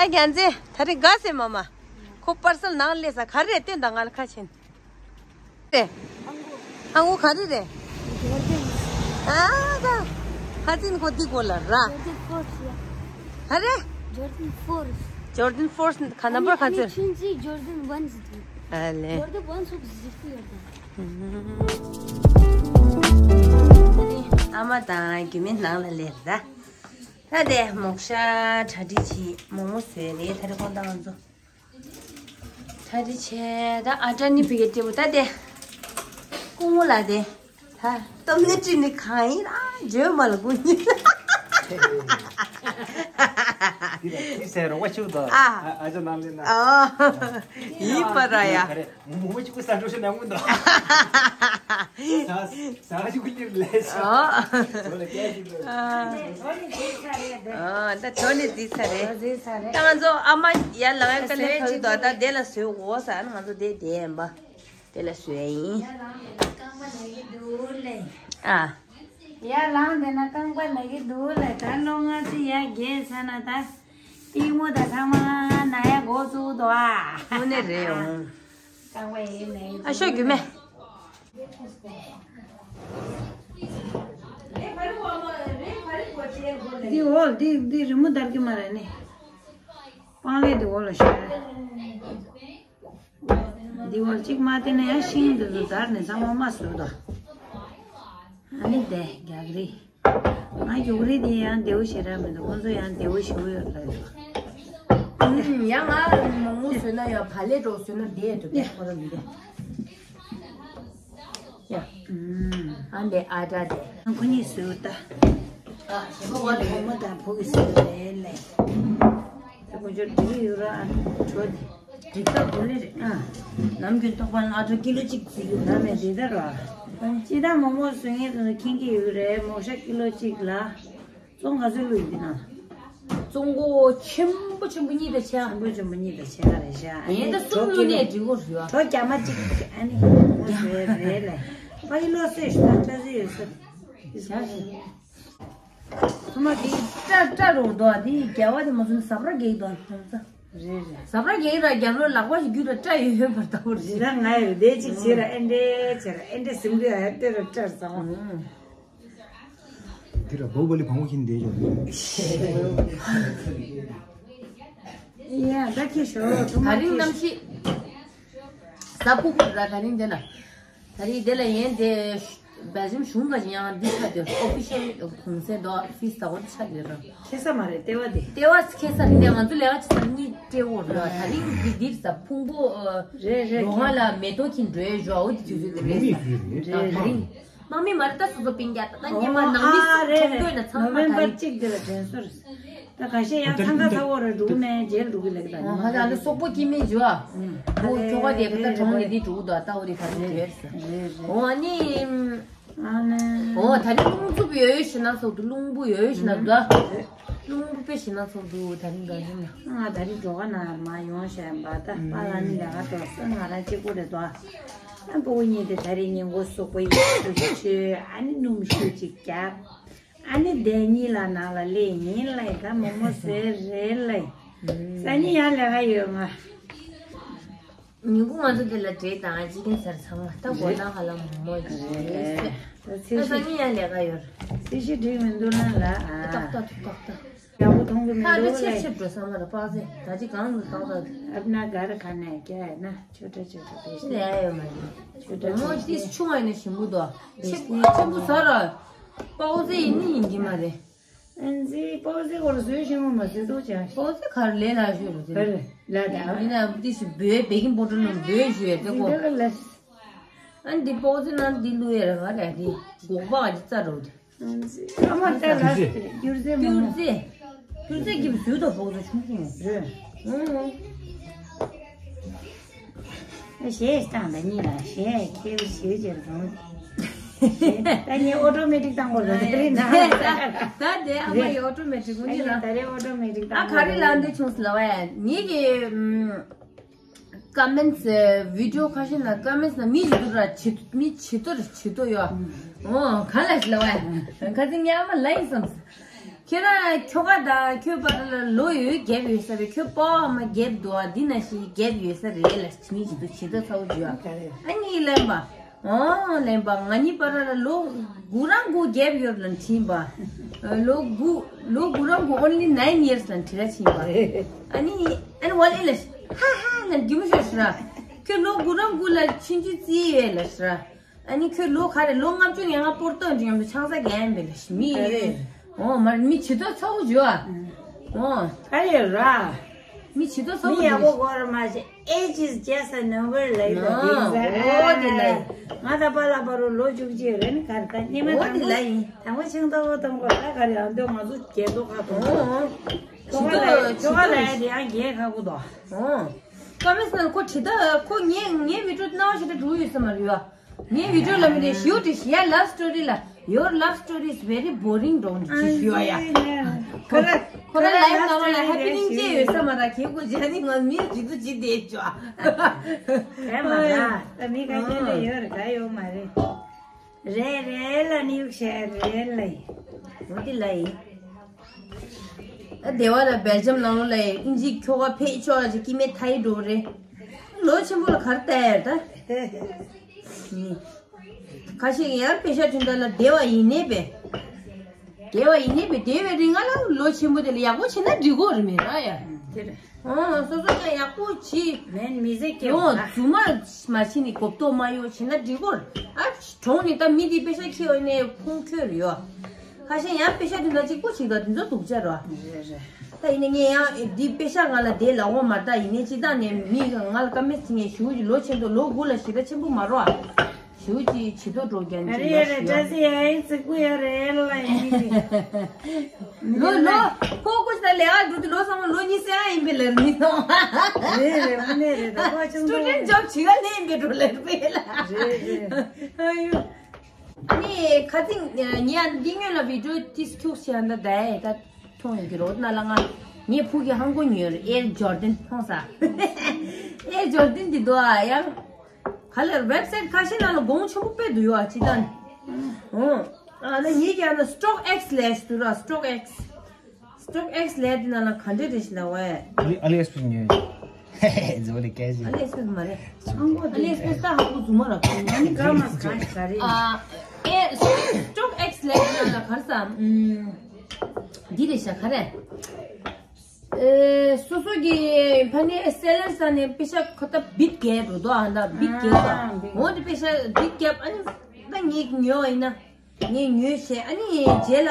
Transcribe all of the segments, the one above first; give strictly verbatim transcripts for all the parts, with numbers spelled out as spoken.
རྒྱལ་མཚན་ད་རེས་དགའ་སེ་མ་མ། ཁོ་པར་སེལ་ནང་སླེབས་ས། ག་རེ་སྟོན་དང་ང་ལ་ཁ་ཆེན། རེད། ཧང་གོ་ག་རེ་རེད། ཨ་ད། ཁ་ཆེན་ཁོ་འདི་གོ་ལ་ར། Jordan four ཡ། ག་རེ། Jordan four། Jordan four ག་ནམ་པར་ག་ཚོད། ཆུན་ཅི་Jordan one ཟེར་དུས། ཨ་ལེ། Jordan one ཚོགས་ཟིག་ཏུ་ཡོད་དང་། ཨ་མ་དང་རྒྱུ་མའི་ནང་ལ་སླེབས་ད། ད་དེ་མོག་ཤ་གྲ་སྒྲིག་བྱེད། མོག་མོག་བཟོས་རེད། ད་རེས་དགོང་དག་ང་ཚོ་གྲ་སྒྲིག་བྱས། ད་ཨ་ཏྲ་ནི་བི་གེ་ཏེ་བུ་ད་དེ་སྐུ་ངོ་ལ་དེ་ད་སྟོབས་ལས་བྲིས་ནི་གང་ཡིན་ཨ་བརྗོད་མ་ལ་སྐུ་ཉིད། འདི་ལ་ཅི་ཟེར་རོགས་པ་ཆུ་དང་ཨ། ཨ་ཅག་ནང་ལས་ན། ཨ་ཡིན་པ་ར་ཡ། མོ་མོ་གཅིག་པུ་ས་འགྲོ་ཤོ་ནང་མུན་དོ། ས་ས་གཅིག་པུ་གཉིར་ལས་ཤོ། ཨོ། ཨོ་ལ་སྐད་ཅིག་དོ། ཨ་ད་ཆོ་ནི་ཟིག་ས་རེད། ད་ང་ཚོ་ཨ་མ་ཡར་ལངས་ཡ་ཀ་ལས་ཅིག་དོ། ད་དེ་ལ་བཟོས་འོ་ས། ང་ཚོ་དེ་དེ་ཡིན་པ། དེ་ལ་བཟོས་ཡིན། ཨ། ཡར་ལངས་དེ་ན་རྐང་པ་ན་གི་འདུག་ལ། ད་ལོ་ང་ཚོ་ཡར་རྒྱས་ས་ན་ད། ལྟད་མོ་ད་ཚང་མ་ན་ཡ་འགོ་བཙུགས་འདུག་ཨ། དངོས་གནས་རེད་འོང་། རྐང་པ་ཡིན་ནས། ཨ་ཤོ་རྒྱུ་མེ། འདི་འོ་འདི་འདི་རི་མོ་བསྟར་གི་མ་རེད་ནི། སྤང་ལེབ་འདི་འོ་ལ་ཤོ་རེད། འདི་འོ་གཅིག་མ་བསྟན་ན་ཡང་ཤིང་འདི་ཚོ་བསྡར་ནས་ཚང་མ་མ་བཟོས་དོ། ཨ་ནི་དེ་རྒྱག་རེད། ང་རྒྱུག་རེད་དེ་ཡང་བདེ་བོ་ཞེ་དྲག་མི་འདུག་ཁོང་ཚོ་ཡང་བདེ་བོ་ཞེ་པོ་ཡོད་རེད། ཡང་ང་མོག་མོག་བཟོས་ན་ཡང་བག་ལེབ་འདྲ་བོ་བཟོས་ན་བསྡད་འགྲོ་གི་ཁོ་རང་མི་འདུག་ཡ། ཨ་འདྲས་ཨ་འདྲས་དེ། ཁོ་གཉིས་བཟོས་ད། ཨ་ཞེ་པོ་བ་ལེ། བུ་མོ་དང་བུ་གི་བཟོས་རེད་ལེ། ད་ཁོ་ཚོ་འགྲིག་ཡོད་ར་ཨ་གྲོ་དེ། འགྲིག་ད་བུ་ལེ་རེད་ཨ། ནམ་རྒྱུན་ཐོག་པ་ན་ཨ་གྲོ་ཀི་ལོ་གཅིག་བརྩི་གི་ཡོད་ན་མེད་འདི་ལྟར་ར། སྤྱི་བཏང་མོག་མོག་བཟོས་ངེས་དང་ཁེངས་ཀྱི་ཡོད་རེད། མོག་ཤ་ཀི་ལོ་གཅིག་ལ། བཙོང་ག་ཚོད་བླུགས་ཡིན་འདི་ན། བཙོང་གོ་ཆེན་པོ་ཆེན་པོ་གཉིས་དང་ཕྱེད་ཀ་ཆེན་པོ་ཆེན་པོ་གཉིས་དང་ཕྱེད་ཀ་རེད་ཤག་ངས་ད་གསུམ་བླུགས་ནས་འགྲིག་གོ་རེད་བ། གྲོ་རྒྱ་མ་གཅིག་ཨ་ནི་མོག་མོག་བཟོས་རེད་ལེ། ཕ་གི་ལོ་སོས་ཤི་ད་སྐྲ་ཟི་ཡོད་ས། ཡ་ཤི། ཚང་མ་དེ་སྐྲ་སྐྲ་རོ་འདུག་དེ་རྒྱ་བ་དེ་མ་བཟུང་ཟབ་ར་གེག་དང་ཁྱོད་ཚ། རེད་རེད། ཟབ་ར་གེག་ར་རྒྱབ་ལོ་ལག་པ་ཞིག་རྒྱུ་ར་སྐྲ་ཡོད་ཡོད་པར་ལྟ་བུ་རེད། རེད་ད་ང་ཡོད་དེ་གཅིག་བྱེད་ར་ཨེ་འདྲས་བྱེད་ར་ཨེ་འདྲས་ཟིན་གི་ཨ་ཏེ་ར་སྐྲ་ར་ཚང་མ། འདི་ལ་བོ་བོ་ལི་བང་བོ་ཁྱིན་བསྡད་ཡོད། ཡ་ད་ཁྱེད་ཞོ་ཐུ་མ་ད་རིང་གནམ་གཤིས་ཟབ་པོ་ར། ད་རིང་དེ་ལ་ད་རིང་དེ་ལ་ཡན་དེ་བལ་ཇམ་གཞུང་ག་ཡང་འདི་ཆ་དེ་ཨོ་ཕི་ཤལ་གུང་སེང་དོ་ཨོ་ཕི་སི་ད་བོ་ཆ་དེ་ར། ཁེ་ས་མ་རེད་ལྟེ་བ་དེ། ལྟེ་བ་ཁེ་ས་རེད་དེ་ང་ཚོ་ལས་ཀ་ཆ་ས་གཉིས་སྤྲད་འོ་ར། ད་རིང་འདི་འདིར་ཟབ་ཕུང་པོ་རེད་རེད། རོ་ཧ་ལ་མེ་ཏོག་ཁྱིན་འགྲོའི་ཞོ་འོ་དེ་དུས་ཚོད་དེ་རེད་ས། ད་རིང་། དམག་མི་མ་རེད་ད་སོ་སོ་སྤུན་ཀྱག་ད་ད་སྙེ་མ་ནང་མི་ཨ་རེད་ཚོང་དོན་ན་ཚང་མ་ནོ་བེམ་པར་གཅིག་དེ་ལ་དྲན་གསོ་རེད། ད་ཁ་ཤས་ཡང་ཚང་ཁ་ཚ་བོ་རེད་འགྲོ་གི་མེད་རྗེས་འགྲོ་གི་ལེགས་ད་ཨ་ཧ་ད་ཨ་ལོ་སོག་པོ་སྐྱེ་མེད་འཇུ་ཨ། ཨ་ཁོ་ཁྱོ་ག་དེ་ཁ་ད་གྲོང་ནས་དེ་འགྲོ་གི་འདུག་ད་ཨོ་རེད་ཁ་ཚ་དེ་རེད་ས། ཨོ་ཨ་ནི། ཨ་ནི། ཨོ་ད་ནི་རླུང་འཚུབ་ཡོད་ཡོད་ཞེ་ན་ཚོགས་འདུག་རླུང་བུ་ཡོད་ཡོད་ཞེ་ན་འདུག་རླུང་བུ་དཔེ་ཞེ་ན་ཚོགས་འདུག་ད་ནི་འགའ་ཞིག་ན། ང་ད་རིང་འགྲོ་ག་ན་མ་ཡོང་ཞེས་པ་ད་པཱ་ལགས་ནི་ལས་ཀ་འགྲོ་ས་ང་རང་གཅིག་པུ་རེད་དོ། ཨ་ཕྲུ་གུ་གཉིས་དེ་ད་རེས་ཉིན་གུང་གཟུགས་པོ་ཡག་པོ་ཞིག་མཆོད། ཨ་ནི་སྣུམ་ཞིག་ཅིག་བརྒྱབ། ཨ་ནི་བདེན་གཉིས་ལ་ནང་ལ་སླེབས་ཡིན་ལ་ད་མོག་མོག་བཟོས་རེད་ལ། སང་ཉིན་ཡང་ལས་ཀ་ཡོད་ང་། ཉིན་གུང་ང་ཚོ་དེ་ལ་འབྲས་དང་ཅི་ཀིན་ཟེར་ཚང་མ་ད་སྒོ་ནང་ཧ་ལམ་མོག་མོག་རེད། ད་སང་ཉིན་ཡང་ལས་ཀ་ཡོད་རེད། ཚེ་ཤི་འགྲིག་མི་འདུག་ན་ལ་ཨ། ཏག་ཏག་ཏག་ཏག་ཡག་པོ་མཐོང་གི་མི་ཁ་འདུག་ལ། ཆེ་ཆེ་འགྲོ་ས་མ་ར་པག་ཟེ་ད་ཅི་གང་དུ་ཏག་ཏག་ཨབ་ན་གར་ཁ་ནས་ཀྱ་ཡ་ན་ཆོ་ཏྲ་ཆོ་ཏྲ་པེ་ཤི་ལས་ཡོད་མ་རེད། ཆོ་ཏྲ་མོ་ཏིས་ཆུང་བ་ནས་ཞིམ་པོ་དོ། ཆེ་ཆེན་པོ་ཟ་ར་པག་ཟེ་ཡིན་ནི་ཡིན་གྱི་མ་རེད། ཨན་ཟི་པག་ཟེ་གོར་ཟོས་ཞིམ་པོ་མ་ཟོས་དོ་ཅང་པག་ཟེ་གར་ལས་ལ་ཞུ་རུ་ཟེར་ལ་ད་ཡིན་ན་ཏིས་བོད་པེ་ཀིན་པོ་ཏྲ་ནང་བོད་ཞུ་ཡ་དེ་གོ། ཨན་འདི་པག་ཟེ་ནང་འདི་ལུ་ཡ་ར་ག་ར་དེ་སྒོག་པ་ག་ཅི་རྩ་རུ་དེ། ཨ་མ་ལྟ་ལ་སྐྱུར་རྩེ་མོ་སྐྱུར་མོ། རྩེ། སྐྱུར་རྩེ་གི་བཟོས་དོ་བོག་ཚོ་ཆུང་ཆུང་ཡོད། རེད། ཨང་། ཞེས་བཏང་ད་གཉིས་ལ་ཞེས་ཁྱེའུ་ཞེས་ཅེར་བཟུང་། ད་ངས་ཨོ་ཏོ་མེ་ཏིག་བཏང་དགོས་རེད་དེ་རིང་ན། ད་དེ་ཨ་མ་ཡི་ཨོ་ཏོ་མེ་ཏིག་གུ་ཉིད་ལ། ད་རེས་ཨོ་ཏོ་མེ་ཏིག་བཏང་དགོས་རེད། ཨ་ག་རེ་ལ་འདི་བྱུང་སི་ལ་བ་ཡ་ངེད་ཀྱི། ཀ་མེན་སི་བི་ཌི་ཡོ་ཁ་ཤས་ན་ཀ་མེན་སི་ན་མི་ཞིག་འདུག་ར་ཇི་མི་ཇི་ལྟར་ཇི་ལྟར་ཡོད། ཨོ་ག་ལ་ཞིག་ལ་བ་ཡ་ཁ་ཚིག་ཉག་མ་ལ་ཡིན་བསམ། ཁྱོད་རང་ཁྱོ་ག་དང་ཁྱོད་བར་ལ་ལོ་ཡོད་རྒྱབ་ཡོད་ས་རེད། ཁྱོད་པོ་ཨ་མ་རྒྱབ་འདུག་ཨ། འདི་ན་ཞིག་རྒྱབ་ཡོད་ས་རེད་ལ། མི་ཞིག་ཏུ་ཇི་ལྟར་ཚ་བོ་བྱོས་ཨ། ཨ་ནི་གླེན་པ། ཨོ་གླེན་པ། ང་གཉིས་བར་ལ་ལོ་དགུ་རང་དགུ་རྒྱབ་ཡོད་ལ་འཕྲིན་པ། ལོ་དགུ་ལོ་དགུ་རང་དགུ་only nine years ལ་འཕྲིན་ར་ཕྱིན་པ། ཨ་ནི་ཨ་ནི་ཝ་ལི་ལ་ཧ་ཧ་ལ་རྒྱུ་མི་ཤོར་ཤི་ར། ཁྱོད་ལོ་དགུ་རང་དགུ་ལ་ཆུང་ཆུང་རྩིས་ཡོད་ལ་ཤི་ར། ཨ་ནི་ཁྱོད་ལོ་ག་རེ་ལོ་ལྔ་བཅུ་ང་ལྔ་པོར་ཏོ་འདྲི་ཡང་དུ་ཆང་ས་རྒྱག་ཡིན་པས་ལ་ཤི་མི་ཡོད། ཨོ་མ་མི་ཇི་ལྟར་ཚ་བོ་བྱོས་ཨ། ཨོ་ད་ཡོད་ར། མི་ཇི་ལྟར་ཚ་བོ་མི་ཡག་པོ་བྱོས། གོ་ར་མ་ཤེས། Age is just a number ལ་ཡོད་པ། ཨོ་དེ་ལ་ཡིན། ང་ད་པ་ལ་པ་རུ་ལོ་བཅུ་གཅིག་རེད་ནི་ག་རེ་ད་སྙེ་མ་ཨོ་དེ་ལ་ཡིན། དང་པོ་ཆིང་ཏོག་གཏོང་གོ་ད་ག་རེ་ཨ་འདོད་ང་ཚོ་རྒྱལ་ཏོ་ཁ་ཏོ། ཨོ་ཨོ་ཁོ་ག་ལ་ཁོ་ག་ལ་ཡ་དེ་ཡང་རྒྱལ་ཁ་གོ་དོ། ཨོ་ཀ་མེས་ན་ཁོ་ཁྲི་ད་ཁོ་ངའི་ངའི་བི་ཀྲུ་ནང་ཞིག་ད་འགྲོ་ཡོད་ས་མ་རེད་ཡ། ངའི་video ལ་མི་རེ་ཞུ་དེ་ཞིག་ཡ། Love story ལ། Your love story is very boring འགྲོ་འདི་ཅི་ཞུ་ཡ། ཁོ་ར་ཁོ་ར་life ནང་ལ་happening ཅི་ཡོད་ས་མ་ར་ཁྱེད་ཁོ་ཇ་ནི་ང་མི་ཇི་དུ་ཇི་དེ་ཅོ། ཨེ་མ་ར་ད་མི་ག་ཁྱེད་ལ་ཡོད་ར་ག་ཡོད་མ་རེད། རེད་རེད་ལ་ནི་ཡུག་ཤ་རེད་ལ་ཡི། འོ་དེ་ལ་ཡི། ཨ་སྡེ་བ་ལ་སྦེལ་ཇམ་ནང་ལོགས་ལ་ཡི་ཨིན་ཇི་ཁྱོ་ག་ཕེད་ཆོག་ལ་ཅིག་ཀི་མེད་ཐ་ཡི་འགྲོ་རེད། ལོ་ཆེན་པོ་ལ་གར་ལྟ་ཡར་ད། ཁ་ཤས་ཡང་པེ་ཤ་ཐུན་ད་ལ་སྡེ་བ་ཡིན་ནས་པེ། སྡེ་བ་ཡིན་ནས་པེ་སྡེ་བའི་རིང་ང་ལ་ལོ་ཆེན་པོ་དེ་ལ་ཡག་པོ་བྱེད་ན་འགྲིག་གོ་རེད་མེད་ར་ཡ། དེ་རེད། ཨོ་སོ་སོ་ཀྱང་ཡག་པོ་བྱེད། མེན་མི་ཟེར་སྐྱེ་ཡོང་བ་རྫུན་མ་མ་བྱེད་ནས་གོ་བརྡ་མ་ཡོང་བྱེད་ན་འགྲིག་གོ་རེད། ཨ་གྲོང་ནས་ད་མི་དེ་པེ་ཤ་ཁྱེར་ཡོང་ནས་ཁོང་ཁྱོད་རེད་ཡོ། ཁ་ཤས་ཡང་པེ་ཤ་དེ་འདྲ་གཅིག་པོ་ཞིག་ད་དེ་ཚོ་སྡུག་ཅག་རོ། རེད་རེད། ད་ཡིན་ན་ངས་ཡང་འདི་པེ་ཤ་ང་ལ་དེ་ལ་འོང་མ་ད་ཡིན་ནའི་སྤྱི་བཏང་ནས་མི་ང་ལ་ཀ་མེད་ཚིག་ངས་ཞུ་གི་ལོ་ཆེན་པོ་ལོ་དགུ་ལ་ཞེ་དྲག་ཆེན་པོ་མ་རོ་ཨ། ཞུ་གི་བྱི་དོ་འགྲོ་རྒྱན་ཅི་ཡ་ཞུ་ཡ། ཡ་ཡིན་ཙི་ཀུ་ཡ་རེད་ལ་ཡིན་གི། ལོ་ལོ་ཁོ་ཀུ་ཤ་ལེ་ཨ་འགྲོ་དུ་ལོ་སང་ལོ་གཉིས་སེ་ཨ་ཡིན་པའི་ལེར་མི་སོང་། རེད་རེད་དངོས་གནས་རེད་ད་ཁོ་ཆུང་ཆུང་། Student job བྱི་ག་ལེ་ཡིན་པའི་འགྲོ་ལེར་པའི་ལ། རེད་རེད། ཨ་ཡོ། ཨ་ནི་ཁ་ཚིག་ཉེ་འདི་སྔོན་ལ་video ཏིས་ཁྱུག་ཤི་ཨ་འདྲ་ད་ད་མཐོང་ཡོད་ཀྱི་རོ་ན་ལ་ང་ངའི་ཕུག་གི་ཧང་གོ་ཉོས་རེད། Air Jordan མཐོང་ས། Air Jordan འདི་འདུག་ཨ་ཡང་། ག་ལེར་website ཁ་ཤས་ནང་ལ་གོང་ཆེན་པོ་དཔེ་འདུག་ཡོད་ཨ་ཅི་ད་ནི། ཨོ། ཨ་ནི་ངེད་ཀྱི་ཨ་ན་StockX ལས་འདུག་ར། StockX StockX ལས་དེ་ནང་ལ་ག་འདྲ་རེད་ཞིག་ལ་བས། ཨ་ལི་ཨེགས་པི་རེ་སི་ཉོས། ཛོ་ལི་ཀེ་ཞིག་ཨ་ལི་ཨེགས་པི་རེ་སི་མ་རེད། ཨ་ལི་ཨེགས་པི་རེ་སི་ད་ཧ་གོ་རྫུན་མ་ར། ཨ་ནི་ག་མ་ག་ག་རེད། ཨ་ཨེ་StockX ལས་དེ་ནང་ལ་ག་རེ་ཟ། ཨམ། འདི་རེད་ཤག་ག་རེ། ཨེ་སོ་སོ་གི་ཕ་ནི་སེ་ལར་ས་ནས་པེ་ཤ་ཁོ་ད་བིད་རྒྱལ་འགྲོ་དོ་ཨ་ད་བིད་རྒྱལ་ཨ་ད་བིད། འོ་དེ་པེ་ཤ་བིད་རྒྱབ་ཨ་ནི་ད་ངས་ཉོས་ཡིན་ན་ངས་ཉོས་བྱས་ཨ་ནི་རྗེས་ལ་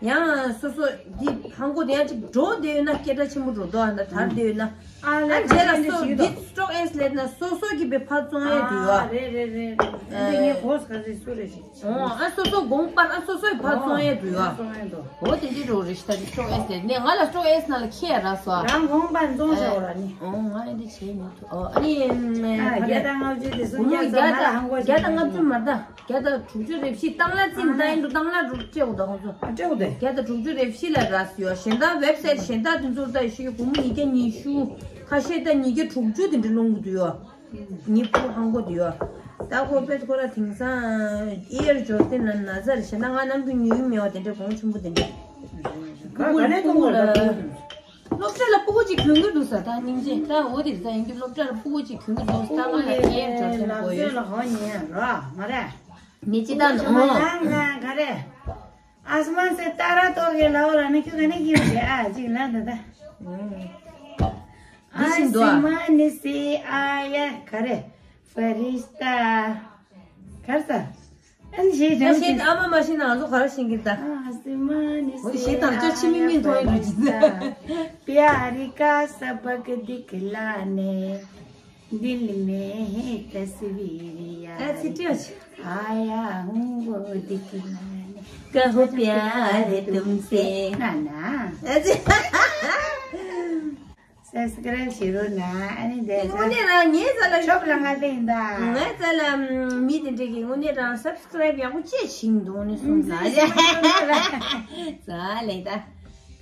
ཡང་སོ་སོ་འདི་ཧང་གོ་དེ་ཡང་ཅིག་འགྲོ་བསྡད་ཡོད་ན་སྐད་གྲགས་ཆེན་པོ་འགྲོ་དོ་ཨ་ད་དར་བསྡད་ཡོད་ན་ཨ་ཨ་ལས་རྗེས་ལ་ཁ་སོ་ཤས་འདི་ཤིག་ཡོད་དོ། StockX ལས་ན་སོ་སོ་གི་བི་ཕར་བཙོང་ཡས་དུ་ཡོད་ཨ། རེད་རེད་རེད་རེད། འདི་ངས་གོ་ས་ག་ཚོད་སུ་རེད་ཞིག་ཨོ་ཨ་སོ་སོ་དགོངས་པར་ཨ་སོ་སོའི་ཕར་བཙོང་ཡས་དུ་ཡོད། བཙོང་ཡས་དོ། འོ་དེ་འདྲའི་རོ་རེ་ཞིག་ད་ཅིག་StockX་དེ་ནས་ང་ལ་StockX་ནང་ལ་ཁྱེད་ར་སོ། རང་དགོངས་པར་བཙོང་བྱ་བ་ར་ནི། ཨོ་ང་ཨེ་འདྲ་བྱས་མི་ཐུབ། ཨོ་ཨ་ནི་ཨ་བརྒྱ་དང་ལྔ་བཅུ་དེ་སུ་བརྒྱ་དང་ལྔ་བཅུ་མ་ད་བརྒྱ་དང་ལྔ་བཅུ་རེ་བཞི་བཏང་ལ་ཙིན་ད་ཡིན་འགྲོ་བཏང་ལ་རུ་སྤྲད་འོ་ད་ཁོང་ཚོ་སྤྲད་འོ་དེ་བརྒྱ་དང་དྲུག་ཅུ་རེ་བཞི་ལ་ར་སུ་ཡོད་གཞན་དག་website་གཞན་དག་དེ་ཚོར་ད་ཡོད་ཤི་ཡོད་སྒོར་མོ་ཉིས་བརྒྱ་ཉི་ཤུ་ཁ་ཤས་ད་ཉིས་བརྒྱ་དྲུག་ཅུ་དེ་འདྲ་སློང་གི་འདུག་ཡོད། ཉི་ཕུ་ཧང་གོ་དེ་ཡོད། ད་ཁོ་པེ་ཁོ་ར་དེང་སང་ཨེར་ཇོར་ཏན་ལ་ན་ཚར་ཞེ་ན་ང་ནམ་རྒྱུན་ཉོས་མེད་པ་དེ་འདྲ་གོང་ཆེན་པོ་དེ་འདྲ། ག་ག་ནས་གཏོང་དགོས་ལ་གཏོང་དགོས། སློབ་གྲྭ་ལ་སྤུ་གུ་གཅིག་གྱོན་གྱི་འདུག་ས་ད་སྙིང་རྗེ་ད་འོ་དེ་ད་ཡིན་གྱི་སློབ་གྲྭ་ལ་སྤུ་གུ་གཅིག་གྱོན་གྱི་འདུག་ས་ད་ང་ལ་ཨེར་ཇོར་ཏན་དགོས་ཡོད། ལ་ཧོ་ཉན་ར་མ་རེད། ངས་ཅི་ད་ནོ། ང་ང་ག་རེ། आसमान से तारा तोड़ के लाओ ལ་ནི་ཁྱོད་ག་ནས་ཁྱེར་ཡོང་གི་ཨ་ཅིག་ལ་ད་ད། འདི་བཞིན་དུ་ཨ། आसमान से आया ག་རེ། फरिश्ता ག་རེ་ཟ། ཨན་ཞེས་ད་ཞེས་ཨ་མ་མ་ཤེས་ན་ང་ཚོ་ག་རེ་ཤེས་ཀྱི་ད། आसमान से འོ་ཞེས་དང་ཅོ་ཆི་མི་མི་མཐོང་ཡོད་ཀྱི། प्यार का सबक दिखलाने दिल में है तस्वीर यार ཨ་ཙི་ཏྲི་ཨ་ཙི། आया हूँ वो दिखलाने कहो प्यार तुमसे ना ना ཨ་ཙི། Subscribe བྱེད་རོགས་གནང་། ཨ་ནི་དེ་དངོས་གནས་རང་ངའི་རྩ་ལ་ཤོབ་ལ་ང་དེ་ཡིན་ད། ངའི་རྩ་ལ་མི་དེ་འདྲ་གི་དངོས་གནས་རང་Subscribe ཡག་པོ་ཅེས་བྱིན་འདུག་ནི་སོང་ཙང་། ཙང་ལེ་ད།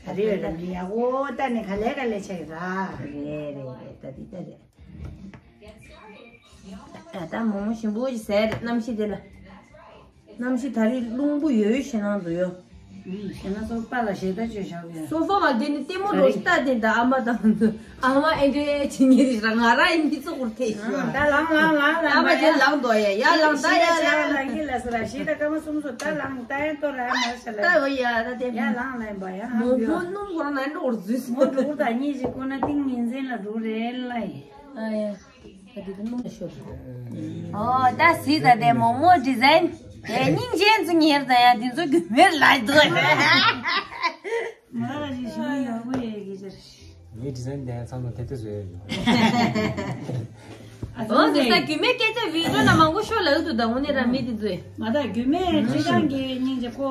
ག་རེ་ཡོད་ལ་མི་ཡག་པོ་ད་ནི་ག་ལེ་ག་ལེ་ཆགས་ཀྱི་ར། རེད་རེད་རེད་ད་འདི་ད་རེད། ཨ་ད་མོག་མོག་ཞིམ་པོ་ཞིག་ཟས་རེད་གནམ་གཤིས་དེ་ལ། གནམ་གཤིས་ད་རེས་རླུང་བུ་ཡོད་ཡོད་ཞེད་སྣང་འདུག་ཡོ། ཞེ་ན་སོ་པ་ལ་ཞེ་ད་ཅོས་བཞག་ཡོད། སོ་ཕ་མ་དེ་ནི་ལྟད་མོ་རོ་ཤི་ལྟ་དེ་ད་ཨ་མ་དང་ཨ་མ་ཨེ་འདྲེ་ཆི་ཉེ་རི་ར་ང་ར་ཨེ་འདི་ཚོ་ཁུར་ཐེ་ཤི་ཡོད། ད་ལང་ལང་ལང་ལང་ཨ་མ་ཅེ་ལང་དོ་ཡ་ཡ་ལང་ད་ཡ་ལང་། ལང་གི་ལ་སི་ར་ཤི་ད་ཀ་མ་སུམ་སོ་ད་ལང་ད་ཡ་ཏོ་ར་མ་ཤ་ལ་ད་འོ་ཡ་ད་དེ་ཡ་ལང་ལ་ཡིན་པ་ཡ་མོ་མོ་ནུ་གོ་ར་ན་འགྲོ་ར་ཛུས་མོ་འགྲོ་ད་ཉེ་ཞིག་ཀོ་ན་ཏིང་ཉིན་མཚན་ལ་འགྲོ་རེ་ལ་ཡི་ཨ་ཡ། ད་འདི་ཚོ་སྣུམ་ཤོར། ཨོ་ད་སི་ད་དེ་མོག་མོག་ཌི་ཛའིན་དེ་སྙིང་རྗེ་ཚོ་ཉེར་ད་ཡ་འདི་ཚོ་རྒྱུ་མེད་ལ་འདུག་ང་ལ་ཞིག་ཞུ་ཡག་པོ་ཡོད་གི་ཅར། ངའི་ཌི་ཛའིན་དེ་ཚང་མ་དེ་ལྟ་བཟོས་ཡོད། ཨོ་དེ་ས་རྒྱུ་མེད་སྐད་ཆ་བི་ཌིའོ་ན་མང་པོ་ཤོར་ལ་འདུག་ད་འོ་ནས་ར་མི་དེ་ཚོས། ང་ད་རྒྱུ་མེད་ཅི་ཐང་གི་སྙིང་རྗེ་ཁོ།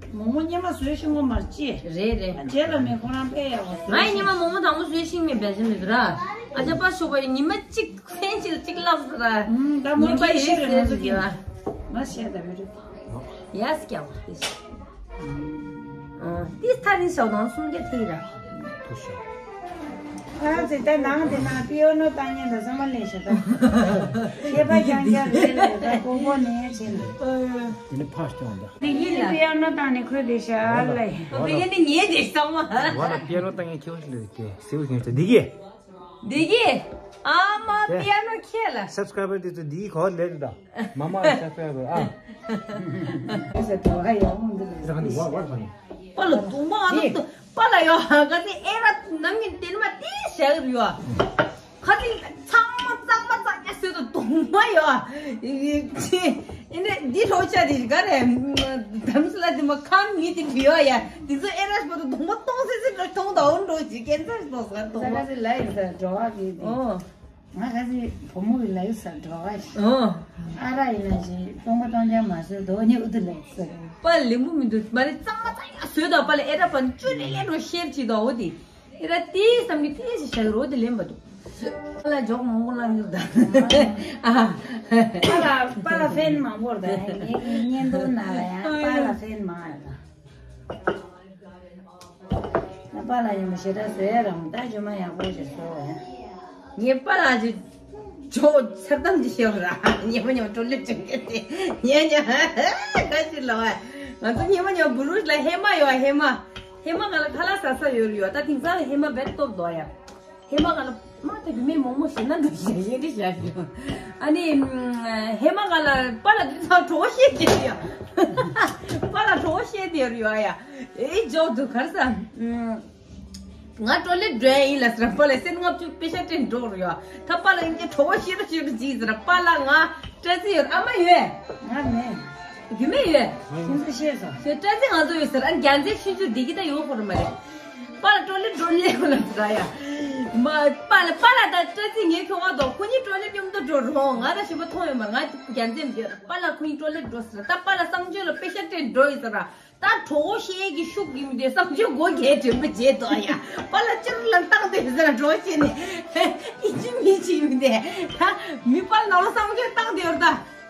མོག་མོག་སྙེ་མ་བཟོས་ཤིང་ངོ་མར་ཅི། རེད་རེད། རྗེས་ལ་མི་ཁོ་རང་དཔེ་ཡག་པོ་བཟོས། ང་ཡི་སྙེ་མ་མོག་མོག་དང་པོ་བཟོས་ཤིང་མེད་པས་ཟེར་མི་འདུག་ར། ཨ་ཅག་པ་ཤོག་པ་ཡི་ཉི་མ་གཅིག་མཚན་གཅིག་ལ་གཅིག་ལབ་ཟེར་ར། ད་མོ་ཉི་མ་ཁྱེད་ཡིན་ཤེས་རེད་ཟེར་ང་ཚོ་ཟེར་གྱིས་ར། མ་བཤད་ད་བི་རུ། ཡ་སི་ཀྱང་བ་ཏི་ཤི། ཨ་ཏི་ཐ་རིང་ཤོག་དང་སུམ་བརྒྱ་ཐི་ར། ཐུ་ཤོག་ཨ་ཙི་ད་ནང་དེ་ན་པི་ཨོ་ནོ་བཏང་ཉན་ད་ས་མ་ལེན་ཤ་ད། ཁྱེད་པ་རྐྱང་རྐྱང་རེད་ལེ་ད་ཀོ་ཀོ་ནས་ཆེ་ན། དེ་ནི་ཕར་སྐྱོང་ད། དེ་ཡིན་ལ། པི་ཨོ་ནོ་བཏང་ནས་ཁོས་དེ་ཤ་ལེ། དེ་ཡིན་ནི་ངས་དེ་ཤ་མ། ཝ་ལ་པི་ཨོ་ནོ་བཏང་ཉན་ཁྱེད་པ་ལེ་དེ་སེའུ་ཁྱེད་ཚོ་འདི་གི། འདི་གི། ཨ་མ་པི་ཨོ་ནོ་ཁྱེད་ལ། སབ་སི་ཀ་རའི་བར་དེ་ཚོ་འདི་གི་གོ་ལེ་དེ་ད། མ་མ་ལ་ཤ་ཚོད་དགོས་ཨ། ཨ་ཟེར་དོ་ཧ་ཡོང་མོ་འདི་ལ་ཟེར། པ་ལ་དུང་མ་ཨ་ནི་པ་ལ་ཡོ་ཧ་ག་ཚི་ཨེ་ར་ནམ་གྱི་དེ་ནི་མ་དེ་ཞག་རུ་ཡོ། ཁ་ཚི་ཚང་མ་གཙང་མ་གཙང་ཡ་ཟེར་དུ་དུང་མ་ཡོ། ཨེ་ནི་འདི་ལྷོ་ཆ་དེ་ག་རེ་དམ་སི་ལ་དེ་མ་ཁམ་མི་དེ་བྲི་ཡོ་ཡ་དེ་ཚོ་ཨེ་ར་ཤ་པོ་དུ་དུང་མ་གཏོང་སི་སི་འགྲོ་གཏོང་ད་འོ་འགྲོ་ཅི་ཀེན་སར་གཏོང་ས་གཏོང་མ། ལ་ཡིན་ས་འགྲོ་བ་གི་དེ། ཨོ། ང་ག་ཚོད་བུ་མོ་གི་ལ་ཡུག་ས་འགྲོ་བ་ཞིག་ཨོ། ཨ་ར་ཡིན་ན་ཞིག་སྟོང་པ་སྟོང་རྐྱང་མ་བཟོས་དོ་ནི་ཨུ་ཏུ་ལ་ཡུག་ས་རེད། པ་ལེ་མོ་མི་འདུག་མ་རེད་གཙང་མ་གཙང་ཡག་བཟོས་དོ་པ་ལེ་ཨེ་ར་པ་ཅུ་རེ་ལེན་རོ་ཤེར་གྱིས་དོ་འོ་དེ་ཨེ་ར་དེ་བསམ་གི་དེ་ཞིག་བྱ་གི་རོ་དེ་ལེན་པ་འདུག་པ་ལ་འཇོག་མང་པོ་ལང་གི་ད་ཨ། པ་ལ་པ་ལ་ཧྥེན་མང་པོ་རེད་ད་ངའི་བརྙན་ཐུང་ནང་ལ་ཡང་པ་ལ་ཧྥེན་མང་ཡོད་ད། ང་པཱ་ལགས་ཡིན་པ་ཞེ་དྲག་བཟོས་རང་ད་ཇོ་མ་ཡག་པོ་ཞིག་བཟོ་བས། ངའི་པཱ་ལགས་ཀྱི་ཇོ་འཚར་གཏམ་ཅིག་བཤད་པ་ར་ཉི་མ་ཉི་མ་ཀྲོ་ལེ་ཀྲིང་གི་དེ་ཉེ་ཉེ་ག་ཅི་ལ་བ་ང་ཚོ་ཉི་མ་ཉི་མ་བུ་རུ་ལ་ཧེ་མ་ཡོད་ཧེ་མ་ཧེ་མ་ག་ལ་ཁ་ལག་ཟ་ས་ཡོད་ཡོད་ད་དེང་སང་ཧེ་མ་བེད་སྟོབས་དོ་ཡ། ཧེ་མ་ག་ལ་མ་ད་རྒྱུ་མེད་མོག་མོག་ཞེ་ན་འདུག་ཞེ་ཞེ་འདྲི་བྱ་ཞིག་ཨ་ནི་ཧེ་མ་ག་ལ་པཱ་ལགས་འདི་ཚོ་གྲོགས་བཤད་ཀྱི་ཡ། པཱ་ལགས་གྲོགས་བཤད་དེ་ཡོད་ཡ། ཨེ་ཇོག་འདུག་གར་ས། ང་ཀྲོ་ལེ་འགྲོ་ཡ་ཡིན་ལ་ཟེར་པཱ་ལགས་སེམས་ལྔ་བཅུ་པེ་ཤ་སྤྲད་འགྲོ་རུ་ཡ། ད་པཱ་ལགས་ཡིན་གྱི་གྲོགས་བཤད་རུ་བཤད་རུ་ཅིག་ཟེར་པཱ་ལགས་ང་སྤྲད་ཚེ་ཡོད་ཨ་མ་ཡོད། ང་མེད། རྒྱུ་མེད་ཡོད། ཁྱེད་ཚོ་ཤེས་སོང་། ཞེས་སྤྲད་ཚེ་ང་ཚོ་ཡོད་ཟེར་ཨ་རྒྱ་མཚན་ཤུན་ཚུ་བདེ་གི་ད་ཡོད་ཁོ་རུ་མ་རེད། པཱ་ལགས་ཀྲོ་ལེ་འགྲོ་ལེ་ཁོ་ལ་ཟེར་ཡ། མ་པཱ་ལགས་པཱ་ལགས་ད་སྤྲད་ཚེ་ངས་ཁྱོད་ང་དོ་ཁོ་གཉིས་ཀྲོ་ལེ་མཉམ་དུ་འགྲོ་རུང་ང་ད་ཞིབ་པ་མཐོང་ཡོད་མ་རེད་ང་རྒྱ་མཚན་མི་ཡོད་པཱ་ལགས་ཁོ་གཉིས་ཀྲོ་ལེ་འགྲོ་ཟེར་ད་པཱ་ལགས་གསང་སྤྱོད་ལ་པེ་ཤ་སྤྲད་འགྲོ་ཡོད་ཟེར་ར། ད་གྲོགས་བཤད་ཀྱི་ཤུགས་ཡིན་ཏེ་བསམ་ཚུལ་སྒོ་རྒྱལ་དྲན་པ་བརྗེད་དོ་ཡ། པཱ་ལགས་ཅིར་ལ་བཏང་སྟེ་ཟེར་གྲོགས་བཤད་ནས་ཨིན་ཅི་མི་ཅི་ཡིན་ཏེ་ད་མི་པཱ་ལགས་ལ་བསམ་ཚུལ་བཏང་སྟེ་ཡོད་ད་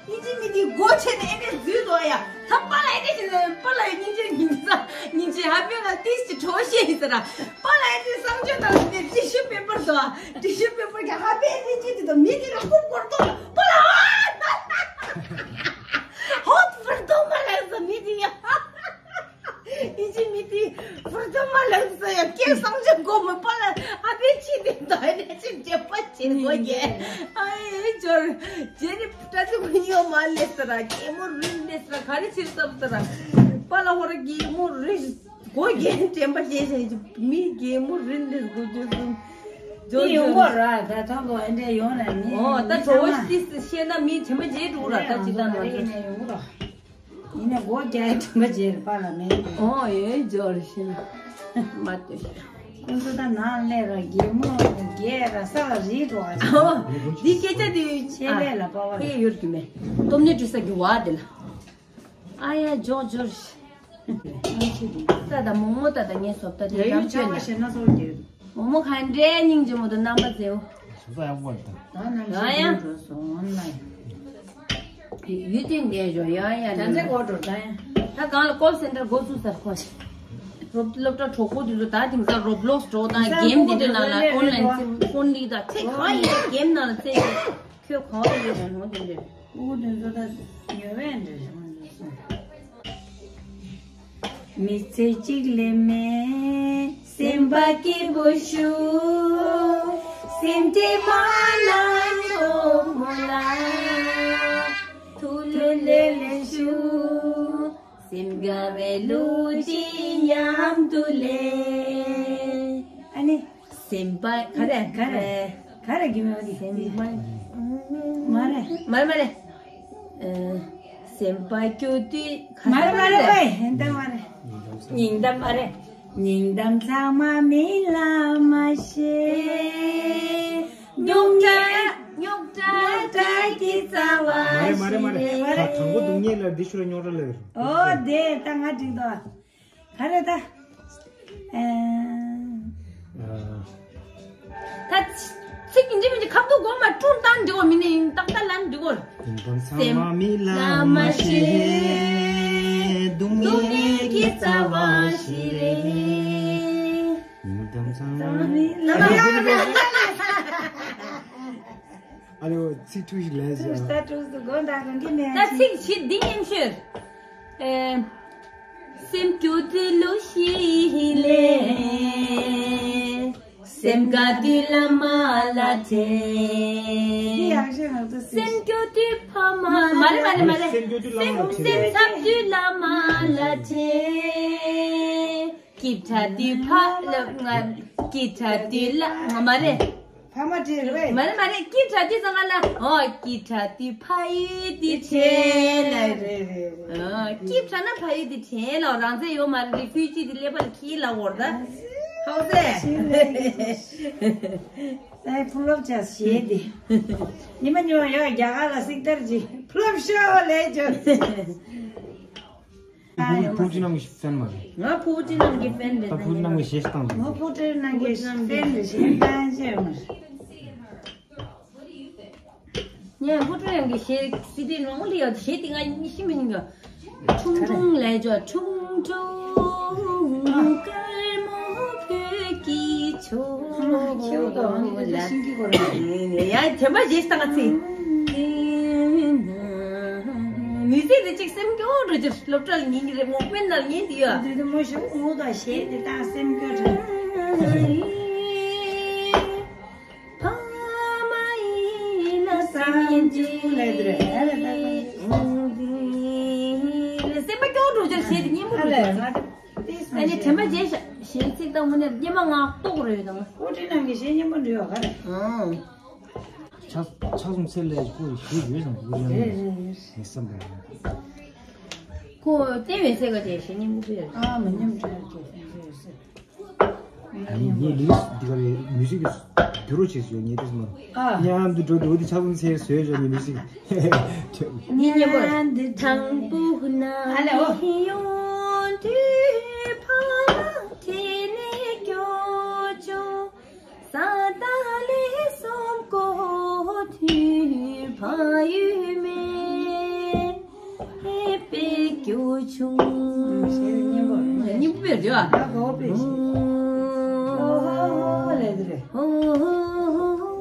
ཨིན་ཅི་མི་དེ་སྒོ་ཕྱེ་ནས་ཨེ་ནས་འཛུལ་དོ་ཡ། ད་པཱ་ལགས་ཨེ་ནས་ཕྱིན་ནས་པཱ་ལགས་སྙིང་རྗེ་ཉིན་ཙང་སྙིང་རྗེ་ཧ་པེ་ལ་ཏིས་ཀྱི་གྲོགས་བཤད་ཡིན་ཟེར་ར། པཱ་ལགས་ཨེ་ནས་བསམ་ཚུལ་བཏང་སྟེ་ཏི་ཤུ་པེ་པར་དོ་ཏི་ཤུ་པེ་པར་གྱི་ཧ་པེ་ཨེ་ནས་ཅི་དེ་དོ་མི་དེ་ལ་ཁུག་སྐོར་དོ་པཱ་ལགས་ཨ། ཧོད་བུར་དོ་མ་ལགས་ཟེར་མི་དེ་ཡ། ཨིན་ཅི་མི་དེ་བུར་དོ་མ་ལགས་ཟེར་ཡ་སྐད་གསང་ཆེན་གོ་མོ་པཱ་ལགས་ཨ་ཕའི་ཕྱི་དེ་དོ་ཨེ་ནས་ཅི་བྱེད་པ་བྱེད་དགོས་ཀྱི་ཨ་ཨེ་འབྱོར་རྗེས་ནི་སྤྲ་ཚིག་མི་ཡོང་མ་ལས་ཟེར་ར་གད་མོ་རིལ་ལས་ཟེར་ར་ག་རེ་བྱེད་བསམ་ཟེར་ར་པཱ་ལགས་ཧོ་ར་གད་མོ་རིལ་སྒོ་རྒྱན་དྲན་པ་བྱེད་བཞིན་གྱི་མི་གད་མོ་རིལ་ལས་སྒོ་རྒྱུ་གསུམ། དེ་ཡོང་གོ་ར་ད་ཐོག་གོ་ཨེ་འདྲས་ཡོང་ན་མི་ཨོ་ད་གྲོགས་པོ་ཤི་ཤེས་ན་མི་དྲན་པ་བརྗེད་འགྲོ་ར་ད་ཅི་ད་ང་ཚོ་ཡིན་ན་ཡོང་གོ་ར། ཡིན་ན་སྒོ་རྒྱག་ཡ་དྲན་པ་བརྗེད་ར་པཱ་ལགས་མེད་དེ། ཨོ་ཡོད་འབྱོར་ཤི་ན་མ་ལྟོས་ཤི། ཁོང་ཚོ་ད་ནང་སླེབས་ར་གད་མོ་རྒྱས་ར་ས་ལ་རིལ་འགྲོ་བ་ཞིག་ཨོ་འདི་སྐད་ཆ་དེ་ཆེད་ལས་ལ་པཱ་ཕ་ཕ་ཡོད་རྒྱུ་མེད། སྟོབས་ནས་བྲིས་ས་རྒྱུ་བ་དེ་ལ། ཨ་ཡ་འབྱོར་འབྱོར། ད་ད་མོག་མོག་ད་ད་ངས་སོབ་ད་དེ་ཡ་ཡུལ་ནམ་ཆགས་པ་ཤེས་ན་སོ་རྒྱལ། མོག་མོག་ག་འདྲའི་སྙིང་རྗེ་མོ་དང་རྣམ་པ་མཛེས་བོ། སོ་སོ་ཡག་པོ་རེད་ད། ད་ནམ་ཡ་ཡ། ཤེས་འགྲོ་སོང་ལ། ཡུལ་དེ་འདས་འཇོག་ཡ་ཡ་ད་ནི། ཚེ་གོ་འགྲོ་ད་ཡ། ད་གང་ལ་ཀོལ་སེན་ཊར་འགོ་ཚུགས་ཚར་ཁོ། སློབ་སློབ་གྲྭ་གྲོགས་པོ་དེ་ཚོ་ད་དེང་སང་རོབ་ལོགས་འགྲོ་དང་གེམ་དེ་འདྲ་ནང་ལ་ཨོན་ལན་ཚེ་ཧོན་ལི་ད་ཚེ་གང་ཡིན་གེམ་ནང་ལ་ཚེ་ཁྱོད་གང་ཡིན་ཧོན་དེ་འདྲ། ཨུ་དེ་ཚོ་ད་ཡོད་བས་འདྲ་ཞིག་མ་འདུག་སོང་། མི་ཚེ་གཅིག་ལས་མེད་སེམས་པ་སྐྱིད་པོ་ཞུ། སེམས་ཁྲལ་མ་ལ་ཆོག་མོ་ལ། ཐུགས་ལྷོད་ལྷོད་ལས་ཞུ། སེམས་དགའ་བའི་ལུས་ཀྱི་མཉམ་དུ་ལས། ཨ་ནི། སེམས་པ་ག་རེ་ག་རེ་ག་རེ་གི་མ་རེད། སེམས་པ་མ་རེད། མ་རེད་མ་རེད། ཨ། སེམས་པ་སྐྱོ་དུས་ག་མ་རེད་མ་རེད་ཨེ་ཧེ་ད་མ་རེད། སྙིང་གཏམ་མ་རེད། སྙིང་གཏམ་ཚང་མ་མི་ལ་མ་བཤད། རྙོག་དྲ་རྙོག་དྲ་རྙོག་དྲ་གི་རྩ་བ་མ་རེད་མ་རེད་མ་རེད། ཞིག་ད་དང་པོ་སྡུག་བསྔལ་ལ་འདི་ཤུ་ར་རྙོག་དྲ་ལ་ཡོད། ཨོ་དེ་ད་ང་འགྲིག་འདུག་ག་རེ་ད། ཨ། ད་ཚིག་འདི་མི་འདི་ཁ་བཏུག་གོ་མ་ཀྲུང་བཏང་འདི་གོ་མི་ནི་ཏག་ཏག་ལན་འདི་གོ། སེམས་ལ་མ་ཤེས། སྡུག་བསྔལ་གྱི་རྩ་བ་ཞིག་རེད། ཨ་ལེ་ཚིག་འཁྲུག་ཞིག་ལས་ཟེར། ད་ཀྲུང་སུ་གོ་འདྲ་གོ་འདི་ནས། ད་ཚིག་ཞིག་འདི་ཉན་ཤོད། ཨེ། སེམས་སྐྱོ་དུས་ལུ་ཞིག་ལས། སེམས་དགའ་དུས་བླ་མ་ལ་དྲན། སེམས་སྐྱོ་དུས་ཕ་མ་ལ། མ་རེད་མ་རེད་མ་རེད། སེམས་སེམས་འཚབ་དུས་བླ་མ་ལ་དྲན། སྐྱིད་དྲགས་དུས་ཕ་ལ་ང་། སྐྱིད་དྲགས་དུས་ལ་ང་མ་རེད། ཕ་མ་དྲན་རེད། མ་རེད་མ་རེད། སྐྱིད་དྲགས་དུས་ཙང་ང་ལ་ཨོ་སྐྱིད་དྲགས་དུས་ཕ་ཡུལ་དེ་དྲན་ལ་རེད། རེད་རེད། ཨ་སྐྱིད་དྲགས་ན་ཕ་ཡུལ་དེ་དྲན་ལ་རང་བཙན་ཡོད་མ་རེད། རི་ཕུའུ་ཇི་དེ་ཀླད་པ་ལ་ཁྱི་ལ་འོར་ད། ཧའོ་སེ། ཨེ་ཕུ་ལོབ་ཅག་ཞེས་དེ། ཉི་མ་ཉི་མ་ཡོད་རྒྱ་གར་ལ་སིག་ཏར་གྱི་ཕུ་ལོབ་ཤོ་ལས་བྱོས། ཕུ་ཕུ་ཕུ་ཅི་ནང་གི་ཕེན་མ་རེད། ང་ཕུ་ཕུ་ཅི་ནང་གི་ཕེན་རེད། ད་ཕུ་ཕུ་ཅི་ནང་གི་གཞས་བཏང་འདུག་ང་ཕུ་ཕུ་ཅི་ནང་གི་ཕེན་རེད། གཞས་བཏང་ཤེས་མ་རེད། ངས་ཕུ་ཕུ་ཅི་ནང་གི་གཞས་སི་ཌི་ནང་ལ་ཡོད། གཞས་དེ་ང་ཤེས་མི་ཉན་གི། ཁྲུང་ཁྲུང་ལས་ཅོ་ཁྲུང་ཁྲུང་དཀར་མོ་བོད་ཀྱི་ཆོ་ལ། ཡ་དེ་མ་བྱེད་སྟངས་ཚིག་མི་ཚེ་འདི་གཅིག་སེམས་སྐྱོ་འགྲོ་རྒྱུར་སློབ་གྲྭ་ལ་ཉན་གྱི་རེད། མོག་པའི་ནང་ཉན་དུ་ཡོད། འདི་དུ་མོ་ཞུ་ངུ་དང་གཞས་འདི་དང་སེམས་སྐྱོ་དྲན། ཕ་མ་ཡིན་ན་སེམས་སྐྱོ་ལས་དུ་རེད། སེམས་པ་སྐྱོ་འགྲོ་རྒྱུར་གཞས་འདི་སྙན་པོ་འགྲོ་རྒྱུར། ཨ་ནི་དྲན་པ་བརྗེད་ཤག་གཞས་ཚིག་དང་དངོས་གནས་སྙན་མ་ངག་ཏོག་རེད་དང་། ཨོ་ཏི་ནང་གི་གཞས་སྙན་པོ་འདྲ་ཡོད་ག་རེད། ཨང་། ཆ་ཆ་སོང་ཚེ་ལས་ཁོ་ཡི་གཞས་ཡོད་ཙང་ཁོ་ཡང་རེད་རེད་རེད། མི་བསམ་པ་ཡང་། ཁོ་བསྟན་པའི་སྲས་ཀ་དེ་གཞས་སྙན་པོ་ཕུལ་ཡོད་རེད། ཨ་མ་ཉམས་འདྲ་ཡོད་ཀྱི་ཡོད་སྲིད། ངས་ངས་ལིག་འདི་ག་རེ་མིའུ་ཟིག་གི་བསྒྱུར་རོགས་བྱས་སོང་ངས་དེ་སྨོན། ཨ། མཉམ་དུ་འགྲོ་འགྲོ་དེ་ཆ་ཚང་ཚེ་བཟོས་བྱས་ངས་མིའུ་ཟིག་ངས་ཉན་པོ་དང་པོ་ན་ཨ་ལེ་ཨོ། ཡོང་དུས་ཕ་མ་དེ་ནས་སྐྱོ་ཅོ། ས་ད་ལས་སོང་གོ་དུས་ཕ་ཡུལ་མེད། ཧེ་པེ་སྐྱོ་ཆུང་། སྙན་པོ་བས་རེད་བ། ཨ་གོ་པེ་ཤི། ཨོ་ཧོ་ཧོ་ལས་དེ་རེད། ཨོ་ཧོ་ཧོ་ཧོ།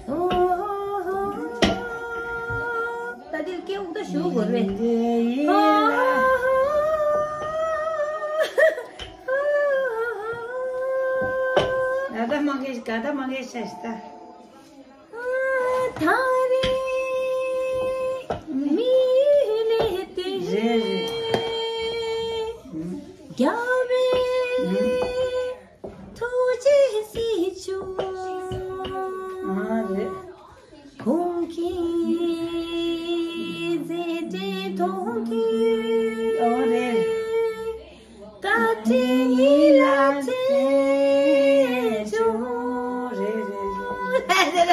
ཨོ་ཧོ་ཧོ། ད་དེར་སྐད་འུག་ད་ཞུ་དགོས་རེད། ད་ད་མ་གེ་ག་ད་མ་གེ་ཤ་ཤ་ད། ད་རེ་མི་ལས་དེ་རེད། རྒྱལ་བའི་ཐུགས་རྗེ་སྲིད་བྱུང་། ཨ་རེད། ཁོང་གིས་མཛད་འཕྲིན་མཐོང་དུས། ཨོ་རེད། བཀའ་དྲིན་ཡིད་ལ་དྲན་བྱུང་། རེད་རེད་རེད།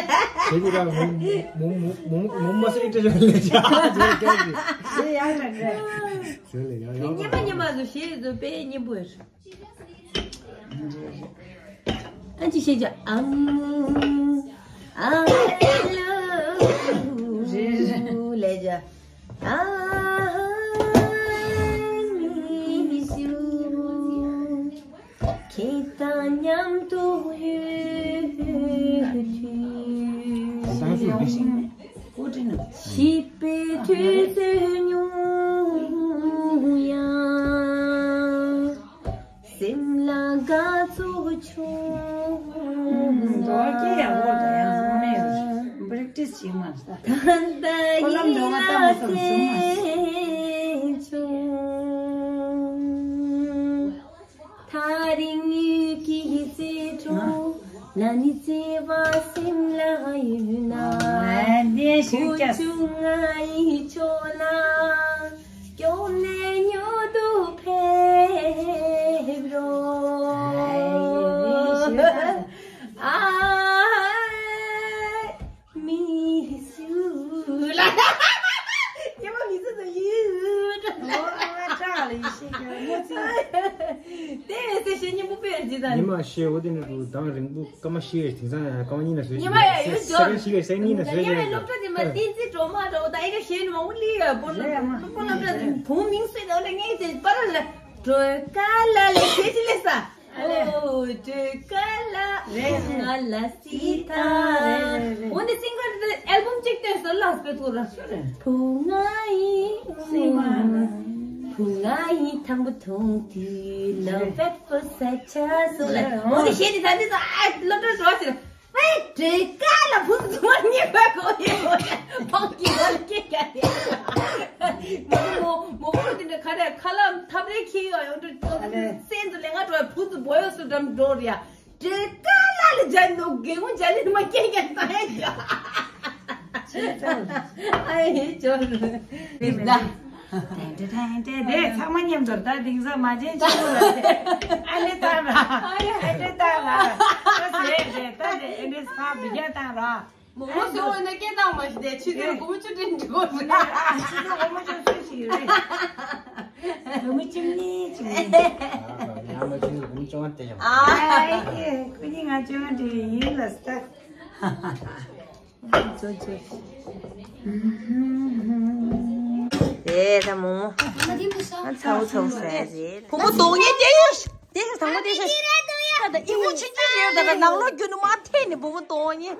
དེ་ནི་རང་མོ་མོ་མོ་མོ་མོ་མ་སེ་ཏྲ་ལ་ཅག་ཅག་ཅག་ཅག་ཞེས་ཡང་ལ་རེད། ཞེས་ལ་ཡང་ཡང་ཉི་མ་ཉི་མ་ཚོ་ཞེས་ཚོ་དཔེ་སྙན་པོ་རེད། ཨ་ཅི་ཤེས་ཀྱི་ཨང་། I love you ལས་ཀྱི་ཨ་མི་ཞུ། ཁྱེད་དང་མཉམ་དུ་ཡོད་དུས། ཨུ་ ཤིས་པའི་དུས་ཚོད་ཉུང་ཡང་སེམས་ལ་དགའ་ཚོར་བྱུང་། འདོགས་ཀྱི་ཡག་པོ་འདུག་ཡང་སོང་ནས་པྲེག་ཊིས་བྱེད་མ་ད་ལྟ་ཁོ་ལམ་འདོགས་མ་ཡིད་ལ་ལྟ་མ་སོང་བྱུང་མ་སེམས་བྱུང་། ཐག་རིང་ཡུལ་གྱི་བརྩེ་གྲོགས་ལ་ནི་བརྩེ་བ་སེམས་ལ་ཡོད་ན། ཨ་ནི་ཞུ་ཀྱ། ཁུ་བྱུག་ང་ཡི་ཕྱོགས་ལ་སྐྱོ་ནས་མྱུར་དུ་ཕེབས་རོགས། ཨ་ཧ། མི་སུ་ལ། ཉི་མ་མི་སུ་སུ་ཡིན། ཨོ་ཨ་ཅག་ལ་ཡིན་ཤེས་ཀྱི་མོ་ཚིག་དེ་བས་སེ་ཤེས་ཉིན་པོ་དཔེར་ཇི་ལྟར། ཉི་མ་ཤེས་འོ་དེ་ནི་རུ་དང་རིང་པོ་སྐར་མ་ཤེས་དེང་སང་སྐར་མ་གཉིས་ན་བཟོས། ཉི་མ་ཡ་ཡོད་ས་ཀ་ཤེས་ས་གཉིས་ན་བཟོས། ཉི་མ་སློབ་གྲྭ་དེ་མ་བསྟན་འཛིན་སྒྲོལ་མ་འདྲ་བོ་ད་ཨེ་ཀ་ཤེས་ནི་མ་འུ་ལི་ཡ་བོ་ལ་སློབ་གྲྭ་བུ་མིང་སུ་ཡ་ད་འོ་ལ་ངས་དེ་པར་ལ་སྒྲོལ་དཀར་ལ་ལས་ཁྱེད་ཅི་ལས་ས། ཨོ་སྒྲོལ་དཀར་ལ། རེད་རེད། ང་ལ་སྲིད་ད། རེད་རེད་རེད། འོ་འདི་སིང་གར་འདི་ཨལ་བུམ་གཅིག་བཏོན་སོང་ལ་དཔེ་ཐུག་ར། བུ་ང་ཡི་སྲིད་མ་ན། བུ་ང་ཡི་དང་པོ་མཐོང་དུས་love at first sight ཆགས་སོང་ལ། རེད། འོ་འདི་གཞས་འདི་ད་འདི་ད་ཨ་སློབ་གྲྭ་འགྲོ་ཟེར། ཨེ་སྒྲོལ་དཀར་ལ་བུ་ཚོ་མ་རྙེད་པ་གོ་ཡོད། བང་གི་ལ་སྐད་རྒྱག་ཡ། མོ་མོ་མོ་བུ་དེ་འདྲ་ག་རེ་ཁ་ལག་ཐབ་རེ་ཁྱེར་ཡོད་ཡོང་དུས་སེམས་སུ་ལས་ང་འགྲོ་བའི་བུ་ཚོ་བོ་ཡོད་སུ་འགྲམ་འགྲོ་རེད་ཡ། སྒྲོལ་དཀར་ལ་ལ་ཇ་ནོ་གེ་མོ་ཇ་ལི་མ་སྐད་རྒྱག་ད་ཡ། ཨེ་ཅོ་རེད་ད། དེ་འདྲ་དེ་འདྲ་དེ་ཚང་མ་མཉམ་དུ་ད་དེང་སང་མ་བྱན་ཆེན་པོ་ལ་ཨ་ནི་བཏང་ར། ཨ་ནི་བཏང་ར། ད་ཟེར་རེད་ད་དེ་ཨ་ནི་ས་བི་རྒྱ་བཏང་ར། མོ་མོ་ཟེར་བ་ན་སྐད་བཏང་མ་ཤི་དེ་ཆུ་ཚོད་དགུ་མོ་བཅུ་དྲན་འགྲོ་རེད། ཆུ་ཚོད་དགུ་མོ་བཅུ་ཚོད་ཞིག་རེད། དགུ་མོ་བཅུ་གཉིས་བཅུ་གཉིས། ཡང་མ་ཆུ་ཚོད་དགུ་མོ་བཅོ་ལྔ་དེ་ཡང་། ཨ་ཡེ་ཁོ་གཉིས་ང་བཅོ་ལྔ་དེ་ཡིན་ལ་ས། དེ་ད་མོ་མོ། ང་ཚ་བོ་ཚ་བོ་ཟ་ཡ་རེད། བུ་མོ་དོག་ཉེ་དེ་ཡོད། དེ་ཞིག་དང་པོ་དེ་ཞིག་ད་ད་ཨི་ཁུ་ཆིན་ཆིན་རེད་ད་ད་ནང་ལོགས་རྒྱུ་ནི་མ་ཐེ་ནི་བུ་མོ་དོག་ཉེ།